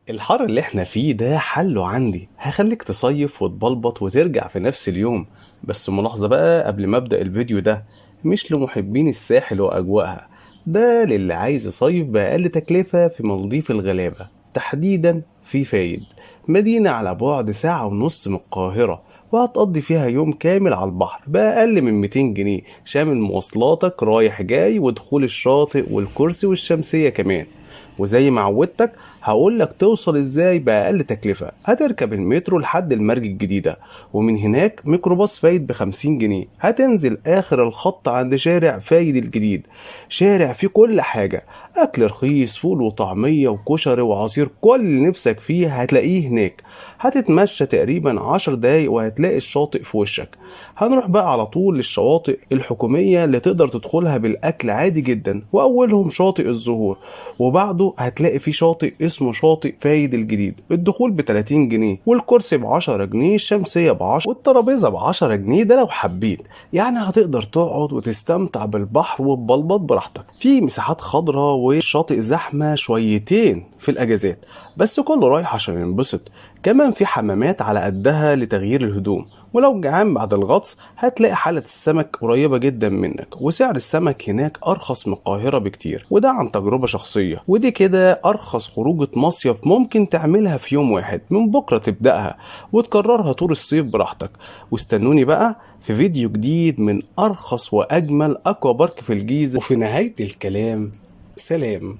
الحر اللي احنا فيه ده حله عندي، هخليك تصيف وتبلبط وترجع في نفس اليوم. بس ملاحظة بقى قبل ما ابدأ الفيديو ده، مش لمحبين الساحل وأجواءها، ده للي عايز يصيف بأقل تكلفة في مالديف الغلابة، تحديدا في فايد، مدينة على بعد 1.5 ساعة من القاهرة، وهتقضي فيها يوم كامل على البحر بأقل من 200 جنيه، شامل مواصلاتك رايح جاي ودخول الشاطئ والكرسي والشمسية كمان. وزي ما عودتك هقولك توصل ازاي بأقل تكلفة. هتركب المترو لحد المرج الجديدة، ومن هناك ميكروباص فايد ب50 جنيه، هتنزل آخر الخط عند شارع فايد الجديد، شارع فيه كل حاجة، أكل رخيص، فول وطعمية وكشري وعصير، كل اللي نفسك فيه هتلاقيه هناك. هتتمشى تقريبا 10 دقايق وهتلاقي الشاطئ في وشك. هنروح بقى على طول للشواطئ الحكومية اللي تقدر تدخلها بالأكل عادي جدا، وأولهم شاطئ الزهور، وبعده هتلاقي في شاطئ اسمه شاطئ فايد الجديد، الدخول ب 30 جنيه، والكرسي ب 10 جنيه، الشمسية ب 10، والترابيزة ب 10 جنيه، ده لو حبيت يعني. هتقدر تقعد وتستمتع بالبحر وتبلبط براحتك. في مساحات خضراء، والشاطئ زحمة شويتين في الأجازات، بس كله رايح عشان ينبسط. كمان في حمامات على قدها لتغيير الهدوم، ولو جعان بعد الغطس هتلاقي حالة السمك قريبة جدا منك، وسعر السمك هناك أرخص من القاهرة بكتير، وده عن تجربة شخصية. ودي كده أرخص خروجة مصيف ممكن تعملها في يوم واحد، من بكرة تبدأها وتكررها طول الصيف براحتك. واستنوني بقى في فيديو جديد من أرخص وأجمل أكوا بارك في الجيزة. وفي نهاية الكلام، سلام.